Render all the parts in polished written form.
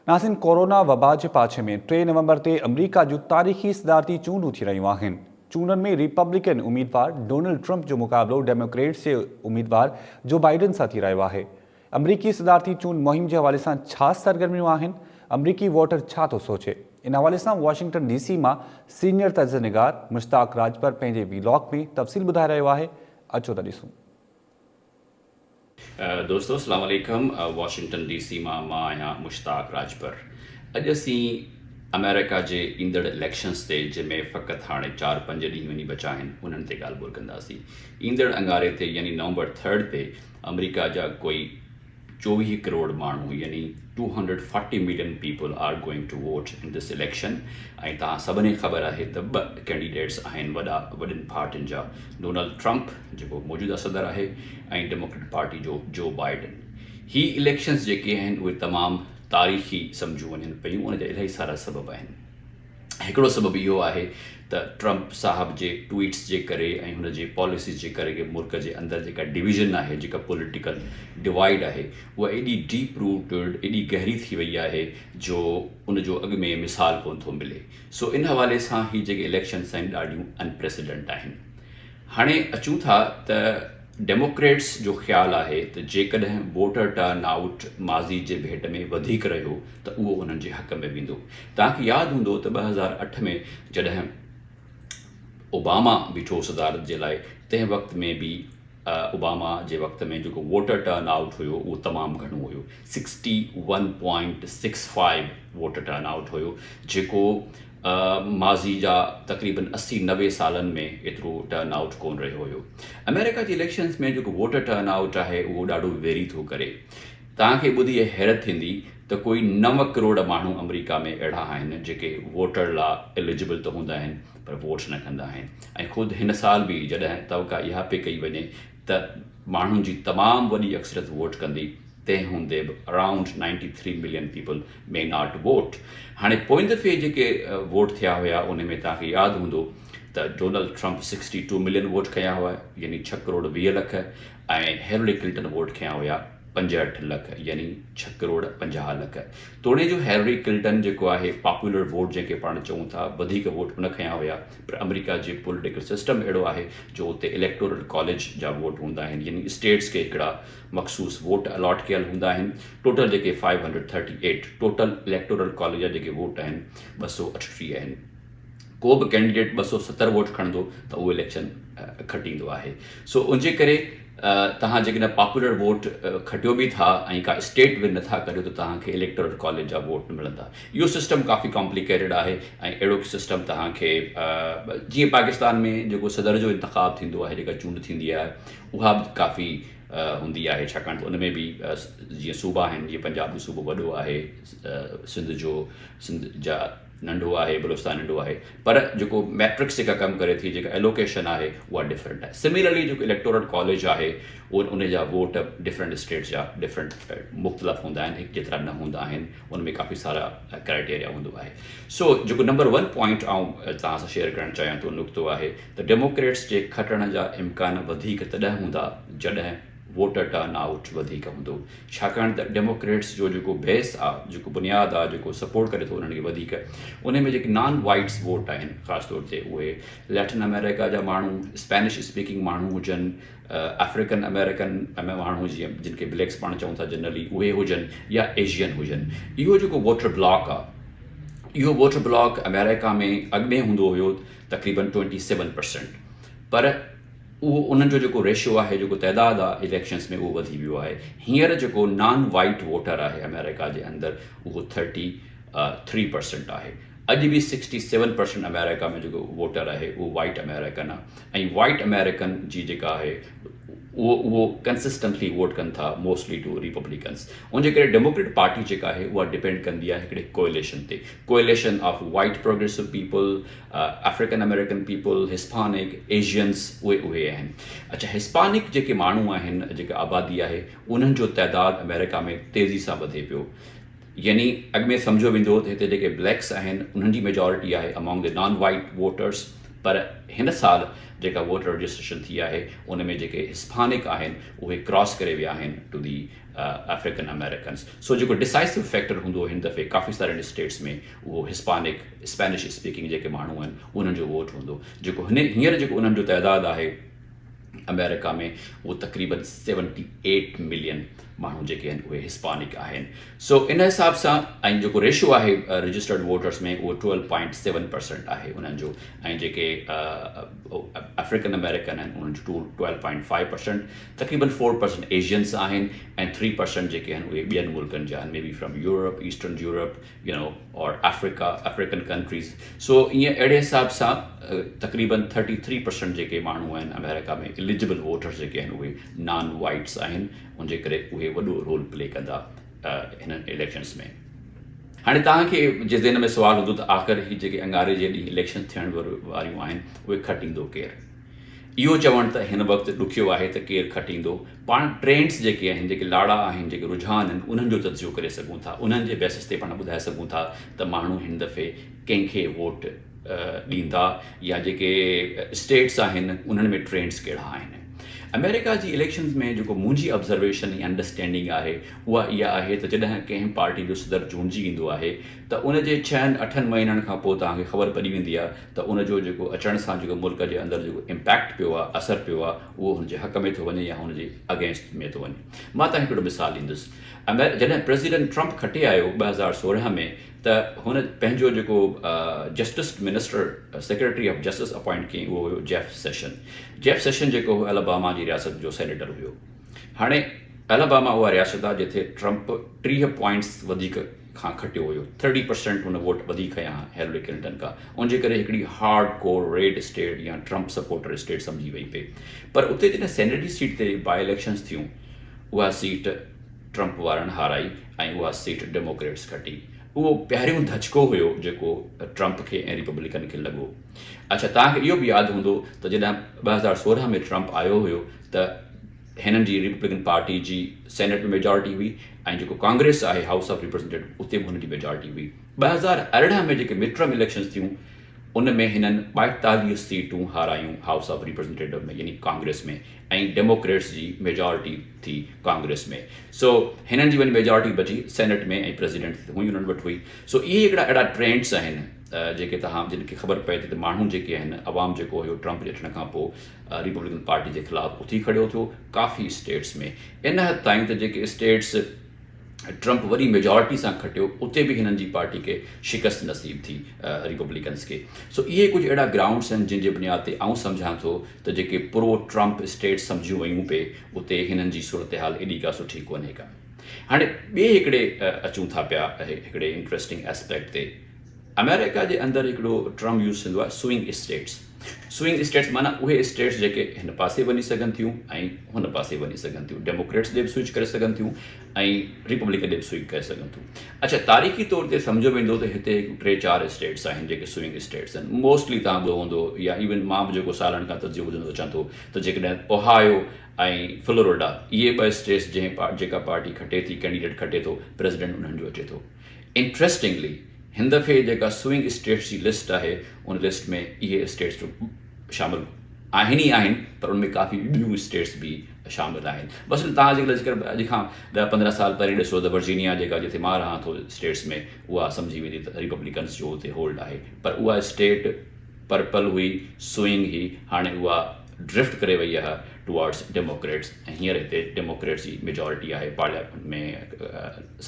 ناظرين ڪورونا وبا جي پاڇي ۾ ٽي نومبر تي آمريڪا جون تاريخي صدارتي چونڊون ٿي رهيون آهن. چونڊن ۾ ريپبلڪن اميدوار ڊونلڊ ٽرمپ جو مقابلو ڊيموڪريٽس جي اميدوار جو بائيڊن سان ٿي رهيو آهي. آمريڪي صدارتي چونڊ مهم جي حوالي سان ڇا سرگرميون آهن؟ آمريڪي ووٽر ڇا ٿو سوچي؟ ان حوالي سان واشنگٽن ڊي سي مان سينيئر تجزيه نگار مشتاق راڄپر پنهنجي وي لاگ ۾ تفصيل ٻڌائي رهيو آهي، اچو ته ڏسون. دوستو اسلام عليڪم واشنگٽن ڊي سي مان مان آهيان مشتاق راڄپر اڄ اسين آمريڪا جي ايندڙ اليڪشنز تي جنهن ۾ فقط هاڻي چار پنج ڏينهن وڃي بچا آهن انهن تي ڳالهه ٻولهه ڪنداسين ايندڙ اڱاري تي يعني نومبر ٿرڊ تي آمريڪا جا ڪوئي 24 ڪروڙ ماڻهو يعني 240 million people are going to vote in this election ۽ توهان سڀني کي خبر آهي ته ٻه ڪينڊيڊيٽس آهن وڏا وڏين پارٽين جا ڊونلڊ ٽرمپ جيڪو موجوده صدر آهي ۽ ڊيموڪريٽ پارٽي جو جو بائيڊن هي اليڪشنز جيڪي آهن اهي تمام تاريخي سمجهيون وڃن پيون ان جا الاهي سارا سبب آهن. هڪڙو سبب اهو آهي ته ٽرمپ صاحب جي ٽوئيٽس جي ڪري ۽ هن جي پاليسيز جي ڪري ملڪ جي اندر جيڪا ڊويزن آهي جيڪا پوليٽيڪل ڊوائيڊ آهي اها ايڏي ڊيپ روٽيڊ ايڏي گهري ٿي وئي آهي جو ان جو اڳ ۾ مثال ڪونه ٿو ملي سو ان حوالي سان هي جيڪي اليڪشنس آهن ڏاڍيون انپريسيڊنٽ آهن. هاڻي اچون ٿا ته ڊيموڪريٽس جو خيال آهي ته جيڪڏهن ووٽر ٽرن آئوٽ ماضي جي ڀيٽ ۾ وڌيڪ رهيو ته اهو انهن جي حق ۾ ويندو. توهان کي ياد هوندو ته 2008 ۾ جڏهن اوباما بيٺو صدارت جي لاء تنهن وقت ۾ به اوباما جي وقت ۾ جيڪو ووٽر ٽرن آئوٽ هيو اهو تمام گهڻو هيو sixty one point six five voter turn out هيو جيڪو ماضي جا تقريبن 80 90 سالن ۾ ايترو ٽرن آئوٽ ڪون رهيو هيو. آمريڪا جي اليڪشنز ۾ جيڪو ووٽر ٽرن آئوٽ آهي اهو ڏاڍو ويري ٿو ڪري. توهان کي ٻڌي حيرت ٿيندي ته ڪوئي نو ڪروڙ ماڻهو آمريڪا ۾ اهڙا آهن جيڪي ووٽر لا اليجبل ته هوندا آهن پر ووٽ نه ڪندا آهن ۽ خود هن سال به جڏهن توقع اها پئي ڪئي وڃي ته ماڻهن جي تمام وڏي اڪثريت ووٽ ڪندي تنهن هوندي به around ninety three million people may not vote. هاڻي پوئين دفعي جيڪي ووٽ ٿيا هيا ان ۾ توهان کي ياد هوندو ته Donald Trump sixty two million vote کنيا هئا يعني ڇهه crore 20 lakh ۽ Hillary Clinton vote کنيا هيا 65 لک يعني ڇهه ڪروڙ 50 لک. توڻي جو هيلري ڪلنٽن جيڪو آهي پاپولر ووٽ جنهن کي پاڻ چئون ٿا وڌيڪ ووٽ هن کنيا هيا پر آمريڪا جي پوليٽيڪل سسٽم اهڙو آهي جو اتي اليڪٽورل ڪاليج جا ووٽ هوندا آهن يعني اسٽيٽس کي هڪڙا مخصوص ووٽ الاٽ ڪيل هوندا آهن ٽوٽل جيڪي 538 ٽوٽل اليڪٽورل ڪاليج جا جيڪي ووٽ آهن 238 آهن ڪو به ڪينڊيڊيٽ 270 ووٽ کڻندو ته اهو اليڪشن کٽيندو آهي سو ان جي ڪري تهان جيڪڏهن پاپولر ووٽ کٽيو به ٿا ۽ ڪا اسٽيٽ ون نٿا ڪريو ته تهان کي اليڪٽورل ڪاليج جا ووٽ نه ملندا اهو سسٽم ڪافي ڪامپليڪيٽيڊ آهي ۽ اهڙو سسٽم تهان کي جيئن پاڪستان ۾ جيڪو صدر جو انتخاب ٿيندو آهي جيڪا چونڊ ٿيندي آهي اها به ڪافي هوندي آهي ڇاڪاڻ ته ان ۾ به جيئن صوبا آهن جيئن پنجاب جو صوبو وڏو آهي سنڌ جو سنڌ جا ننڍو آهي بلوچستان ننڍو آهي پر جيڪو ميٽرڪس جيڪا ڪم ڪري ٿي جيڪا ايلوڪيشن آهي اها ڊفرنٽ آهي سميلرلي جيڪو اليڪٽورل ڪاليج آهي ان جا ووٽ ڊفرنٽ اسٽيٽس جا ڊفرنٽ مختلف هوندا آهن هڪ جيترا نه هوندا آهن ان ۾ ڪافي سارا ڪرائيٽيريا هوندو آهي سو جيڪو نمبر ون پوائنٽ آئون توهان سان شيئر ڪرڻ چاهيان ٿو نقطو آهي ته ڊيموڪريٽس جي کٽڻ جا امڪان وڌيڪ تڏهن هوندا جڏهن ووٽر ٽرن آئوٽ وڌيڪ هوندو ڇاڪاڻ ته ڊيموڪريٽس جو جيڪو بيس آ جيڪو بنياد آ جيڪو سپورٽ ڪري ٿو انهن کي وڌيڪ ان ۾ جيڪي نان وائٽس ووٽ آهن خاص طور تي اهي ليٽن آمريڪا جا ماڻهو اسپينش اسپيڪنگ ماڻهو هجن آفريڪن آمريڪن ماڻهو جيئن جن کي بليڪس پاڻ چئون ٿا جنرلي اهي هجن يا ايشين هجن اهو جيڪو ووٽر بلاڪ آ اهو ووٽر بلاڪ آمريڪا ۾ اڳ ۾ هوندو هيو تقريبن ٽوئنٽي سيون پرسنٽ پر اهو انهن جو جيڪو ريشو آهي جيڪو تعداد آهي اليڪشنس ۾ اهو وڌي ويو آهي هينئر جيڪو نان وائيٽ ووٽر آهي آمريڪا جي اندر اهو ٿرٽي ٿري پرسنٽ آهي اڄ به سڪسٽي سيون پرسنٽ آمريڪا ۾ جيڪو ووٽر آهي اهو وائيٽ آمريڪن آهي ۽ وائيٽ آمريڪن جي جيڪا آهي اهو اهو ڪنسسٽنٽلي ووٽ ڪن ٿا موسٽلي ٽو ريپبلڪنس ان جي ڪري ڊيموڪريٽ پارٽي جيڪا آهي اها ڊپينڊ ڪندي آهي هڪڙي ڪوئليشن تي coalition of white progressive people African American people Hispanic Asians اهي اهي آهن اڇا هسپانڪ جيڪي ماڻهو آهن جيڪا آبادي آهي انهن جو تعداد آمريڪا ۾ تيزي سان وڌي پيو يعني اڳ ۾ سمجهيو ويندو هو ته هتي جيڪي بليڪس آهن انهن جي ميجارٽي آهي among the non white voters. پر هن سال جيڪا ووٽر رجسٽريشن ٿي آهي ان ۾ جيڪي هسپانڪ آهن اهي ڪراس ڪري ويا آهن ٽو the African Americans. سو جيڪو ڊسائسو فيڪٽر هوندو هن دفعي ڪافي سارين اسٽيٽس ۾ اهو هسپانڪ، اسپينش اسپيڪنگ جيڪي ماڻهو آهن انهن جو ووٽ هوندو جيڪو هن هينئر جيڪو انهن جو تعداد آهي آمريڪا ۾ اهو تقريبن سيونٽي ايٽ ملين ماڻهو جيڪي آهن اهي هسپانڪ آهن. سو ان حساب سان ۽ جيڪو ريشو آهي رجسٽرڊ ووٽرس ۾ اهو ٽويلو پوائنٽ سيون پرسنٽ آهي انهن جو ۽ جيڪي آفريڪن آمريڪن آهن انهن جو ٽويلو پوائنٽ فائيو پرسنٽ تقريبن فور پرسنٽ ايشينس آهن ۽ ٿري پرسنٽ جيڪي آهن اهي ٻين ملڪن جا آهن maybe from Europe, eastern Europe, you know اور آفريڪا، آفريڪن ڪنٽريز. سو ائين اهڙي حساب سان تقريبن ٿرٽي ٿري پرسنٽ جيڪي ماڻهو آهن آمريڪا ۾ اليجبل ووٽرس جيڪي آهن اهي نان وائٽس آهن ان جي ڪري اهي وڏو رول پلي ڪندا هنن اليڪشنس ۾. هاڻي توهان کي جي ذهن ۾ سوال هوندو ته آخر هي جيڪي اڱاري جي ڏينهن اليڪشن ٿيڻ واريون آهن اهي کٽيندو ڪير؟ اهو چوڻ ته هن وقت ڏکيو آهي ته ڪير کٽيندو، پاڻ ٽرينڊس جيڪي آهن، جيڪي لاڙا آهن، جيڪي رجحان آهن، انهن جو تجزيو ڪري سگهون ٿا، انهن جي بيسس تي پاڻ ٻڌائي سگهون ٿا ته ماڻهو هن دفعي ڪنهن کي ووٽ ڏيندا يا جيڪي اسٽيٽس آهن انهن ۾ ٽرينڊس ڪهڙا آهن. آمريڪا جي اليڪشنز ۾ جيڪو منهنجي آبزرويشن يا انڊرسٽينڊنگ آهي اها اها آهي ته جڏهن ڪنهن پارٽي جو صدر چونڊجي ايندو آهي ته ان جي ڇهن اٺن مهينن کان پوء توهان کي خبر پئجي ويندي آهي ته ان جو جيڪو اچڻ سان جيڪو ملڪ جي اندر جيڪو امپيڪٽ پيو آهي، اثر پيو آهي، اهو هن جي حق ۾ ٿو وڃي يا هن جي اگينسٽ ۾ ٿو وڃي. مان توهان کي هڪڙو مثال ڏيندس. جڏهن پريزيڊنٽ ٽرمپ کٽي آيو 2016 ۾ ته هن پنهنجو جيڪو justice minister, secretary of justice appoint ڪيائين اهو هيو جيف سيشن. جيف سيشن جيڪو هو الاباما جي رياست جو سينيٽر هيو. هاڻي الاباما اها رياست آهي جتي ٽرمپ 30 پوائنٽس وڌيڪ کان کٽيو هيو، ٿرٽي پرسينٽ هن ووٽ وڌيڪ کنيا ها هيلري ڪلنٽن کان، ان جي ڪري هڪڙي هارڊ ڪور ريڊ اسٽيٽ يا ٽرمپ سپورٽر اسٽيٽ سمجهي وئي پئي، پر اتي جڏهن سينيٽ جي سيٽ تي باء اليڪشنز ٿيون اها سيٽ ٽرمپ وارن هارائي ۽ اها سيٽ ڊيموڪريٽس کٽي، اهو پهريون ڌچڪو هيو جيڪو ٽرمپ کي ۽ ريپبلڪن کي لڳو. اڇا توهان کي اهو به ياد هوندو ته جڏهن 2016 ۾ ٽرمپ آيو هيو ته هنن جي ريپبلڪن پارٽي جي سينيٽ ۾ ميجارٽي هئي ۽ جيڪو ڪانگريس آهي هائوس آف ريپريزنٽيٽو اتي به هنن جي ميجارٽي هئي. 2018 ۾ جيڪي مڊ ٽرم اليڪشنز ٿيون ان ۾ هنن 42 سيٽون هارايون هائوس آف ريپريزنٽيٽو ۾ يعني ڪانگريس ۾ ۽ ڊيموڪريٽس جي ميجارٽي ٿي ڪانگريس ۾ سو هنن جي وڃي ميجارٽي بچي سينيٽ ۾ ۽ پريزيڊنٽ هئي انهن وٽ هئي. سو اهي هڪڙا اهڙا ٽرينڊس آهن جيڪي توهان جن کي خبر پئي ٿي ته ماڻهو جيڪي آهن عوام جيڪو هيو ٽرمپ جي اچڻ کان پوء ريپبلڪن پارٽي جي خلاف اٿي کڙيو ٿيو ڪافي اسٽيٽس ۾ ان حد تائين ته جيڪي اسٽيٽس ٽرمپ وڏي ميجارٽي سان کٽيو اتي به هنن جي پارٽي کي شڪست نصيب ٿي ريپبلڪنس کي. سو اهي ڪجهه اهڙا گرائونڊس آهن جن جي بنياد تي آئون سمجهان ٿو ته جيڪي پرو ٽرمپ اسٽيٽس سمجهيون ويون پئي اتي هنن جي صورتحال ايڏي ڪا سٺي ڪونهي ڪا. هاڻي ٻئي هڪڙي اچون ٿا پيا هڪڙي انٽريسٽنگ اسپيڪٽ تي. آمريڪا جي اندر هڪڙو ٽرم يوز ٿيندو آهي سوئنگ اسٽيٽس. سوئنگ اسٽيٽس معنيٰ اهي اسٽيٽس جيڪي هن پاسي وڃي سگهن ٿيون ۽ هن پاسي وڃي سگهن ٿيون، ڊيموڪريٽس ڏي به سوئچ ڪري سگهن ٿيون ۽ ريپبلڪن ڏي به سوئچ ڪري سگهن ٿيون. اڇا تاريخي طور تي سمجهيو ويندو ته هتي هڪ ٽي چار اسٽيٽس آهن جيڪي سوئنگ اسٽيٽس آهن. موسٽلي توهان ٻڌو هوندو يا ايون مان به جيڪو سالن کان تجزيو ٻڌندو اچان ٿو ته جيڪڏهن اوهايو ۽ فلوريڊا اهي ٻه اسٽيٽس جنهن جيڪا پارٽي کٽي ٿي ڪينڊيڊيٽ کٽي ٿو پريزيڊنٽ انهن جو اچي ٿو. انٽريسٽنگلي هن دفعي جيڪا سوئنگ اسٽيٽس جي لسٽ آهي ان لسٽ ۾ اهي اسٽيٽس به شامل آهن ئي آهن پر ان ۾ ڪافي ٻيون اسٽيٽس به شامل آهن. مثلاً توهان جيڪڏهن ذڪر اڄ کان ڏهه پندرهن سال پهرين ڏسو ته ورجينيا جيڪا جتي مان رهان ٿو اسٽيٽس ۾ اها سمجهي ويندي ته ريپبلڪنس جو اتي هولڊ آهي پر اها اسٽيٽ پرپل هئي سوئنگ هئي هاڻي اها ڊرفٽ ڪري وئي آهي ٽوارڊس ڊيموڪريٽس ۽ هينئر هتي ڊيموڪريٽس جي ميجارٽي آهي پارليامينٽ ۾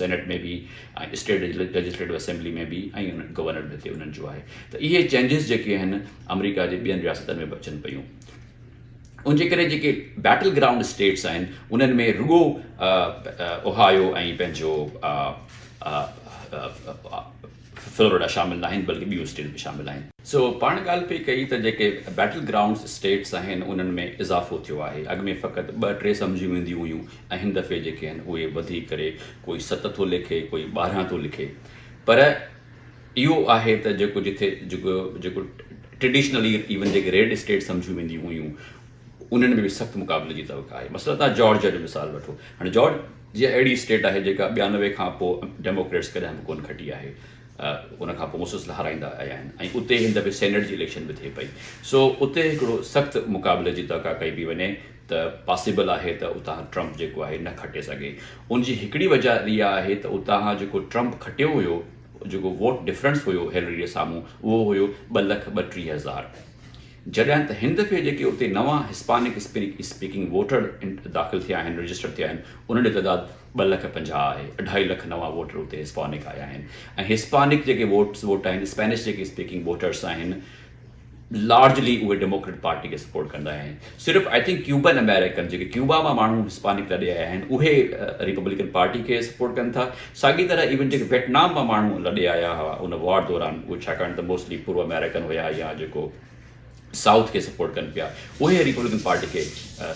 سينيٽ ۾ به ۽ اسٽيٽ ليجسليٽو اسيمبلي ۾ به ۽ گورنر به هتي انهن جو آهي ته اهي چينجز جيڪي آهن آمريڪا جي ٻين رياستن ۾ به اچن پيون ان جي ڪري جيڪي بيٽل گرائونڊ اسٽيٽس آهن انهن ۾ رڳو اوهايو ۽ پنهنجو فلوريڊا شامل ناهن بلڪه ٻيون اسٽيٽس به شامل آهن. سو پاڻ ڳالهه پئي ڪئي ته جيڪي بيٽل گرائونڊز اسٽيٽس آهن انهن ۾ اضافو ٿيو آهي اڳ ۾ فقط ٻه ٽي سمجهيون وينديون هيون ۽ هن دفعي جيڪي آهن اهي وڌي ڪري ڪوئي ست ٿو لکي ڪوئي 12 ٿو لکي پر اهو آهي ته جيڪو جٿي جيڪو جيڪو ٽريڊيشنلي ايون جيڪي ريڊ اسٽيٽ سمجهيون وينديون هيون انهن ۾ به سخت مقابلي جي توقع آهي. مثلاً توهان جارجيا جو مثال وٺو. هاڻي جارجيا اهڙي اسٽيٽ آهي جيڪا 92 کان پوء ڊيموڪريٽس ڪڏهن به ڪونه کٽي آهي. ان کان پوء مسلسل هارائيندا آيا آهن ۽ اتي هن دفعي سينيٽ جي اليڪشن به ٿئي پئي سو اتي هڪڙو سخت مقابلي جي توقع ڪئي پئي وڃي ته پاسيبل آهي ته اتان ٽرمپ جيڪو آهي نه کٽي سگهي. ان جي هڪڙي وجه اها آهي ته اتان جيڪو ٽرمپ کٽيو هيو جيڪو ووٽ ڊفرنس هيو هيلري جي سامهون اهو هيو ٻه لک ٻٽيهه هزار جڏهن ته هن دفعي جيڪي اتي نوان هسپانڪ اسپيڪنگ ووٽر داخل ٿيا آهن رجسٽر ٿيا آهن انهن جو تعداد 2 لک 50 آهي. اڍائي لک نوان ووٽر اتي هسپانڪ آيا آهن ۽ هسپانڪ جيڪي ووٽس ووٽ آهن اسپينش جيڪي اسپيڪنگ ووٽرس آهن لارجلي اهي ڊيموڪريٽ پارٽي کي سپورٽ ڪندا آهن. صرف I think Cuban American جيڪي ڪيوبا مان ماڻهو هسپانڪ لڏي آيا آهن اهي ريپبلڪن پارٽي کي سپورٽ ڪن ٿا. ساڳي طرح ايون جيڪي ويٽنام مان ماڻهو لڏي آيا هئا ان وار دوران اهي ڇاڪاڻ ته موسٽلي پرو آمريڪن هيا يا جيڪو سائوٿ کي سپورٽ ڪن پيا اهي ريپبلڪن پارٽي کي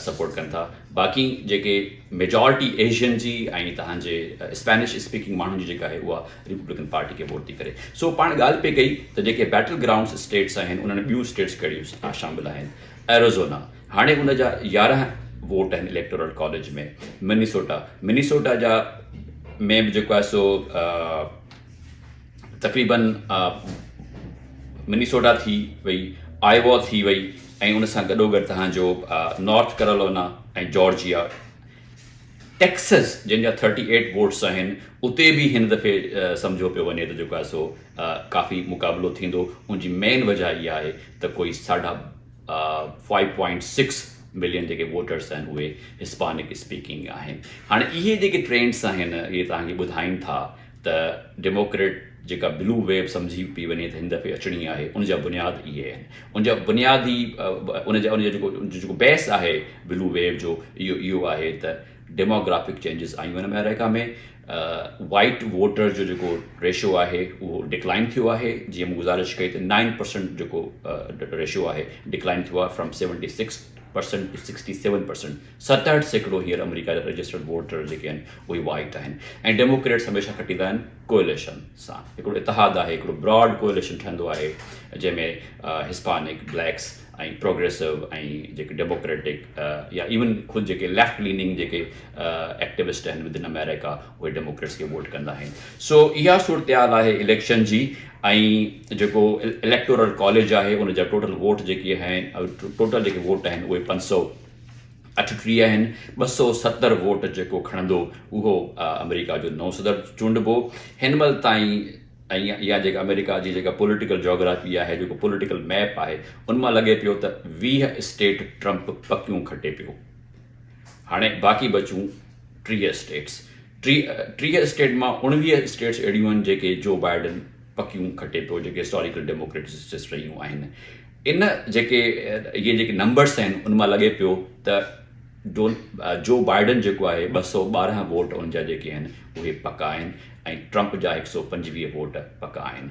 سپورٽ ڪن ٿا. باقي جيڪي ميجارٽي ايشين جي ۽ توهان جي اسپينش اسپيڪنگ ماڻهن جي جيڪا آهي اها ريپبلڪن پارٽي کي ووٽ ٿي ڪري. سو پاڻ ڳالهه پئي ڪئي ته جيڪي بيٽل گرائونڊس اسٽيٽس آهن انهن ۾ ٻيون اسٽيٽس ڪهڙيون شامل آهن. ايريزونا هاڻي ان جا 11 ووٽ آهن اليڪٽورل ڪاليج ۾. منيسوٽا منيسوٽا جا ۾ به جيڪو آهي سو تقريبن منيسوٽا ٿي وئي، آئيوا ٿي وئي ۽ ان سان گڏو گڏ توهان جو نارٿ ڪيرولونا ۽ جارجيا، ٽيڪسس جن جا 38 ووٽس آهن اتي به هن دفعي سمجهيو پيو وڃي ته جيڪو آهي سو ڪافي مقابلو ٿيندو. ان جي مين وجه اها آهي ته ڪوئي ساڍا 5.6 ملين جيڪي ووٽرس آهن اهي هسپانڪ اسپيڪنگ آهن. هاڻي اهي جيڪي ٽرينڊس آهن اهي توهان کي ٻڌائين ٿا ته ڊيموڪريٽ جيڪا بلو ويو سمجهي پئي وڃي ته هن دفعي اچڻي آهي ان جا بنياد اهي آهن. ان جا بنيادي ان جا ان جو جيڪو جيڪو بيس آهي بلو ويو جو اهو اهو آهي ته ڊيموگرافڪ چينجز آيون آهن آمريڪا ۾ وائيٽ ووٽر جو جيڪو ريشو آهي اهو ڊڪلائن ٿيو آهي جيئن مون گذارش ڪئي ته 9% جيڪو ريشو آهي ڊڪلائن ٿيو آهي فرام 76% ٽو 67%. 67% هينئر آمريڪا جا رجسٽرڊ ووٽر جيڪي آهن اهي وائيٽ آهن ۽ ڊيموڪريٽس هميشه کٽيندا آهن ڪوئليشن سان. هڪڙو اتحاد آهي، هڪڙو براڊ ڪوئليشن ٺهندو آهي جنهن ۾ هسپانڪ، بليڪس ۽ پروگريسو ۽ جيڪي ڊيموڪريٽڪ يا ايون خود جيڪي ليفٽ ليننگ جيڪي ايڪٽيوسٽ آهن ودن آمريڪا اهي ڊيموڪريٽس کي ووٽ ڪندا آهن. سو اها صورتحال آهي اليڪشن جي ۽ جيڪو اليڪٽورل ڪاليج آهي ان جا ٽوٽل ووٽ جيڪي آهن ٽوٽل جيڪي ووٽ آهن اهي 538 آهن. 270 ووٽ جيڪو کڻندو اهو آمريڪا جو نئون صدر چونڊبو. هن مهل تائين ۽ اها جيڪا آمريڪا جي جيڪا پوليٽيڪل جاگرافي آهي جيڪو پوليٽيڪل ميپ آهي ان مان لڳي پيو ته 20 اسٽيٽ ٽرمپ پڪيون کٽي پيو. هاڻي باقي بچون 30 اسٽيٽس. 30 اسٽيٽ مان 19 اسٽيٽس اهڙيون آهن جيڪي جو بائيڊن پڪيون کٽي پيو جيڪي هسٽاريڪل ڊيموڪريٽس اسٽيٽس رهيون آهن. ان جيڪي اهي جيڪي نمبرس آهن ان مان لڳي پيو ته جو بائيڊن جيڪو آهي 212 ووٽ ان جا جيڪي آهن اهي پڪا آهن ۽ ٽرمپ جا 125 ووٽ پڪا آهن.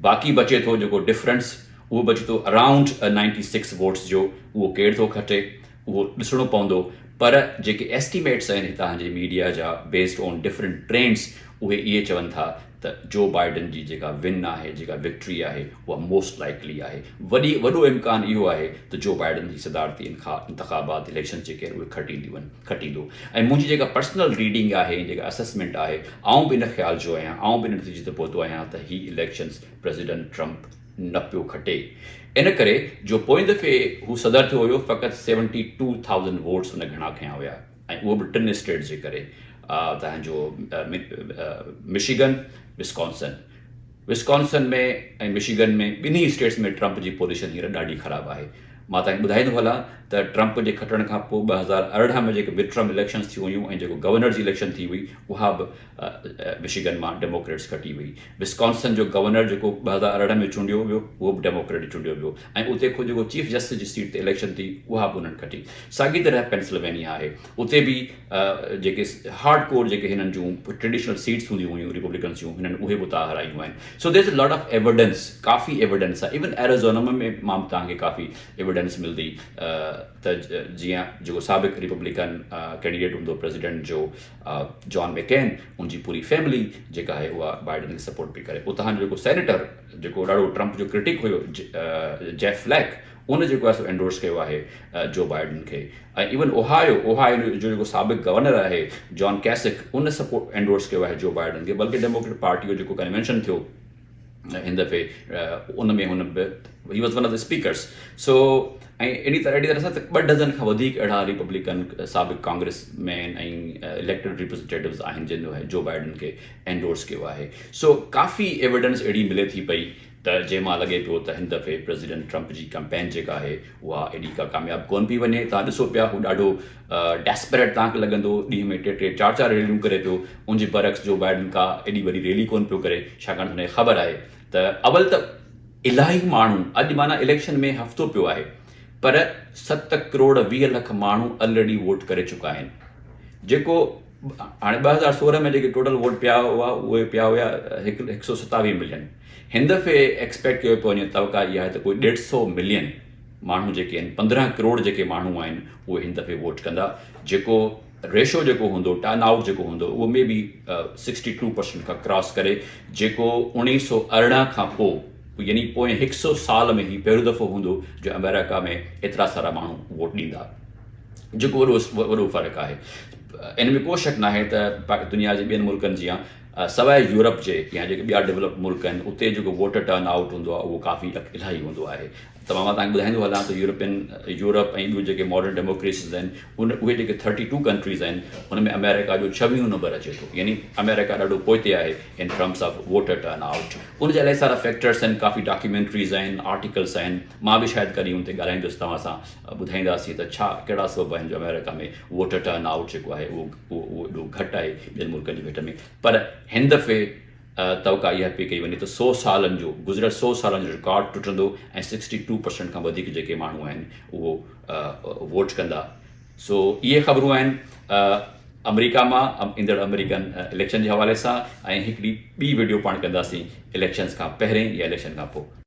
باقي بچي ٿو جيڪو ڊفرنس اهو بچي ٿو اراونڊ 96 ووٽس جو اهو ڪير ٿو کٽي اهو ڏسڻو پوندو پر جيڪي ايسٽيميٽس آهن هتان جي ميڊيا جا بيسڊ آن ڊفرنٽ ٽرينڊس اهي اهي چون ٿا ته جو بائيڊن جي جيڪا ون آهي جيڪا وڪٽري آهي اها موسٽ لائيڪلي آهي. وڏي وڏو امڪان اهو آهي ته جو بائيڊن هي صدارتي انتخابات اليڪشنز جيڪي آهن اهي کٽينديون کٽيندو ۽ منهنجي جيڪا پرسنل ريڊنگ آهي ۽ جيڪا اسسمينٽ آهي آئون به ان خيال جو آهيان آئون به ان نتيجي تي پهتو آهيان ته هي اليڪشنز پريزيڊنٽ ٽرمپ نه پيو کٽي ان ڪري جو پوئين دفعي هو صدر ٿيو هيو فقط 72,000 ووٽس هن گهڻا کنيا هيا ۽ اهو به ٽن اسٽيٽس جي ڪري تنهن جو مشيگن، وسڪانسن، وسڪانسن ۾ ۽ مشيگن ۾ ٻنهي اسٽيٽس ۾ ٽرمپ جي پوزيشن هينئر ڏاڍي خراب آهي. مان توهان کي ٻڌائيندو هلان ته ٽرمپ جي کٽڻ کان پوء 2018 ۾ جيڪي مڊ ٽرم اليڪشنز ٿيون هيون ۽ جيڪو گورنر جي اليڪشن ٿي هئي اها به مشيگن مان ڊيموڪريٽس کٽي وئي. وسڪانسن جو گورنر جيڪو 2018 ۾ چونڊيو ويو اهو به ڊيموڪريٽ چونڊيو ويو ۽ اتي خود جيڪو چيف جسٽس جي سيٽ تي اليڪشن ٿي اها به انهن کٽي. ساڳي طرح پينسلوينيا آهي اتي به جيڪي هارڊ ڪور جيڪي هنن جون ٽريڊيشنل سيٽس هونديون هيون ريپبلڪنس جون هنن اهي به اتان هارايون آهن. So there is a lot of evidence coffee evidence آهي ايون ايريزونا ۾ مان به توهان کي ڪافي ايوڊنس ملندي ته جيئن جيڪو سابق ريپبلڪن ڪينڊيڊيٽ هوندو پريزيڊنٽ جو جان ميڪين ان جي پوري فيملي جيڪا آهي اها بائيڊن کي سپورٽ پئي ڪري. اتان جو جيڪو سينيٽر جيڪو ڏاڍو ٽرمپ جو ڪرٽڪ هيو جيف فليڪ ان جيڪو آهي سو اينڊورس ڪيو آهي جو بائيڊن کي ۽ ايون اوهايو اوهايو جو جيڪو سابق گورنر آهي جان ڪيسڪ ان سپورٽ اينڊورس ڪيو آهي جو بائيڊن کي بلڪه ڊيموڪريٽ پارٽي جو جيڪو ڪنوينشن ٿيو هن دفعي ان ۾ هن به he was one of the speakers so ۽ اهڙي طرح اهڙي طرح سان ته ٻه ڊزن کان وڌيڪ اهڙا ريپبلڪن سابق ڪانگريس مين ۽ اليڪٽيڊ ريپريزنٽيٽوز آهن جن جو بائيڊن کي اينڊورس ڪيو آهي سو ڪافي ايويڊنس اهڙي ملي ٿي پئي ته جنهن مان لڳي پيو ته هن دفعي پريزيڊنٽ ٽرمپ جي ڪمپين جيڪا آهي اها ايڏي ڪا ڪامياب ڪونه پئي وڃي. توهان ڏسو پيا هو ڏاڍو ڊيسپريٽ توهان کي لڳندو ڏينهن ۾ ٽي ٽي چار چار ريليون ڪري پيو ان جي برعڪس جو بائيڊن ڪا ايڏي وڏي ريلي ڪونه پيو ڪري ڇاڪاڻ ته هن کي خبر آهي ته اول ته الاهي ماڻهو اڄ معنيٰ اليڪشن ۾ هفتو پيو آهي پر ست ڪروڙ 20 لک ماڻهو الريڊي ووٽ ڪري چڪا آهن جيڪو هاڻي 2016 ۾ جيڪي ٽوٽل ووٽ پيا هئا اهي پيا هيا 127 ملين هن دفعي ايڪسپيڪٽ ڪيو پيو وڃي توقع اها آهي ته ڪوئي ڏيڍ سو ملين ماڻهو جيڪي آهن 15 ڪروڙ جيڪي ماڻهو آهن اهي هن دفعي ووٽ ڪندا جيڪو ريشو جيڪو هوندو ٽرن آئوٽ جيڪو هوندو اهو مي بي 62% کان ڪراس ڪري جيڪو 1918 کان پوء يعني پوئين 100 سال ۾ هي پهريون دفعو هوندو جو آمريڪا ۾ ايترا سارا ماڻهو ووٽ ڏيندا جيڪو وڏو وڏو فرق آهي. ان ۾ ڪو شڪ ناهي ته دنيا جي ٻين ملڪن جيان سواء يورپ جي يا جيڪي ٻيا ڊولپڊ ملڪ آهن اتي جيڪو ووٽر ٽرن آئوٽ هوندو آهي اهو ڪافي الاهي هوندو آهي ته مان توهان کي ٻڌائيندو هلان ته يورپين يورپ ۽ ٻيون جيڪي ماڊرن ڊيموڪريسيز آهن ان اهي جيڪي 32 ڪنٽريز آهن ان ۾ آمريڪا جو ڇويهون نمبر اچي ٿو يعني آمريڪا ڏاڍو پوئتي آهي in terms of voter turnout ان جا الاهي سارا فيڪٽرس آهن ڪافي ڊاڪيومينٽريز آهن آرٽيڪلس آهن مان به شايد ڪڏهن ان تي ڳالهائيندس توهان سان ٻڌائينداسين ته ڇا ڪهڙا سبب آهن جو آمريڪا ۾ ووٽر ٽرن آئوٽ جيڪو آهي اهو اهو ايڏو گهٽ آهي ٻين ملڪن جي ڀيٽ ۾ پر هن دفعي توقع اها پئي ڪئي وڃي ته سو سالن جو گذريل سو سالن جو رڪارڊ ٽٽندو ۽ 62% کان وڌيڪ جيڪي ماڻهو آهن اهو ووٽ ڪندا سو اهي خبرون آهن آمريڪا مان ايندڙ آمريڪن اليڪشن جي حوالي سان ۽ هڪڙي ٻي ويڊيو پاڻ ڪنداسين اليڪشنز کان پهرين يا اليڪشن کان پوء.